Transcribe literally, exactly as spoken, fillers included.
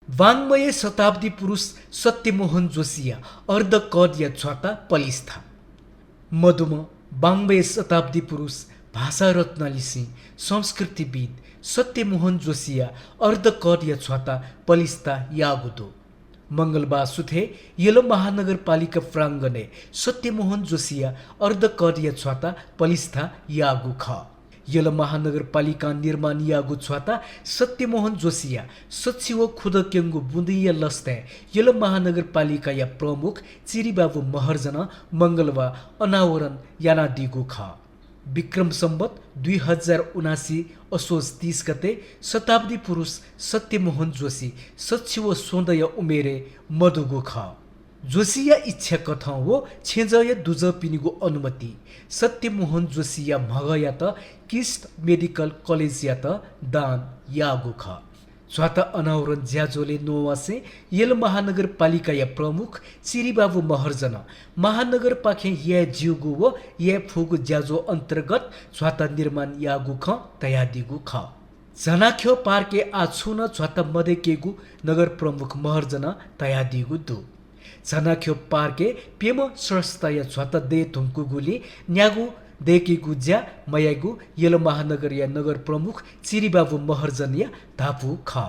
वाङ्मय शताब्दी पुरुष सत्यमोहन जोशीया अर्धकदया च्वाता पलिस्था। मदुम्ह वाङ्मय शताब्दी पुरुष भाषा रत्नलिसें संस्कृतिविद् सत्यमोहन जोशीया अर्धकदया च्वाता पलिस्था याःगु दु। मंगलबार सुथय् यल महानगरपालिका प्राङ्गणय् सत्यमोहन जोशीया अर्धकदया च्वाता पलिस्था याःगु खः। यल महानगरपालिकां निर्माण याःगु च्वाता सत्यमोहन जोशीया सछि व खुदँ क्यंगु बुँदिया लसताय् यल महानगरपालिकाया प्रमुख चिरिबाबु महर्जनं मंगलबार अनावरण यानादीगु खः। विक्रम सम्वत दुई हजार उनासी असोज तीस गते शताब्दी पुरुष सत्यमोहन जोशी सछि व स्वदँया उमेरय् मदुगु खः। जोशीया इच्छा कथं व छेँजःया दुजःपिनिगु अनुमति सत्यमोहन जोशीया म्हगःयात किस्ट मेडिकल कलेजयात दान याःगु खः। च्वाता अनावरण ज्याझ्वलय् नवासें यल महानगरपालिकाया प्रमुख चिरिबाबु महर्जनं महानगरपाखें याये ज्यूगु व याये फुगु ज्याझ्वः अन्तर्गत च्वाता निर्माण याःगु खँ धयादीगु खः। झनाख्यः पार्कय् आः छुं नं च्वाता मदय्केगु नगर प्रमुख महर्जनं धयादीगु दु। झनाख्यः पार्कय् प्यम्ह स्रष्टाया च्वाता दये धुंकूगुलिं न्यागू दय्केगु ज्या मयायेगु यल महानगरया नगर प्रमुख चिरिबाबु महर्जनया धापू खः।